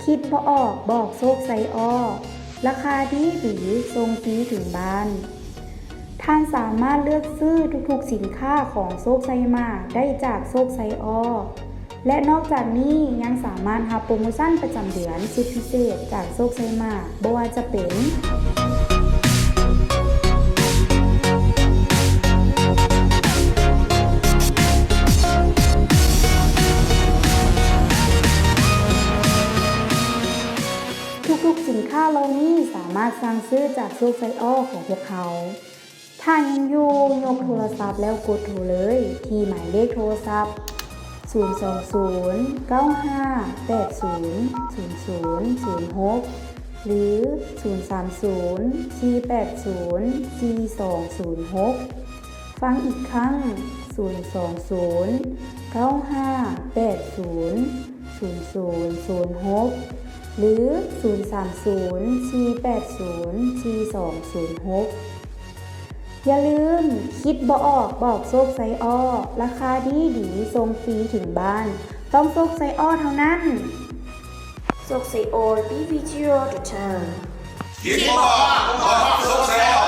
ຄິດບໍ່ອອກ ບອກໂຊກໄຊອໍ ລາຄາດີໆ ສົ່ງຟຣີເຖິງບ້ານ. ທ່ານສາມາດເລືອກຊື້ທຸກໆສິນຄ້າຂອງໂຊກໄຊມາກໄດ້ຈາກໂຊກໄຊອໍ ແລະ ນອກຈາກນີ້ຍັງສາມາດຮັບໂປຣໂມຊັນປະຈຳເດືອນສຸດພິເສດຈາກໂຊກໄຊມາກ ບໍ່ວ່າຈະເປັນ ທຸກໆສິນຄ້າເຫຼົ່ານີ້ສາມາດສັ່ງຊື້ຈາກໂຊກໄຊອໍຂອງພວກເຮົາ. ຖ້າຍັງຢູ່, ຍົກໂທລະສັບແລ້ວກົດໂທເລີຍທີ່ໝາຍເລກໂທລະສັບ ສູນສອງສູນ ເກົ້າຫ້າ ແປດສູນ ສູນສູນ ສູນຫົກ ຫຼື ສູນສາມສູນ ສີ່ແປດສູນ ສີ່ສອງສູນຫົກ. ຟັງອີກຄັ້ງ, ສູນສອງສູນ ເກົ້າຫ້າ ແປດສູນ ສູນສູນ ສູນຫົກ ຫຼື ສູນສາມສູນ ສີ່ແປດສູນ ສີ່ສອງສູນຫົກ. ຢ່າລືມ, ຄິດບໍ່ອອກ ບອກໂຊກໄຊອໍ ລາຄາດີໆ ສົ່ງຟຣີເຖິງບ້ານ ຕ້ອງໂຊກໄຊອໍເທົ່ານັ້ນ. ໂຊກໄຊອໍ Be with you all the time. ຄິດບໍ່ອອກ ບອກໂຊກໄຊອໍ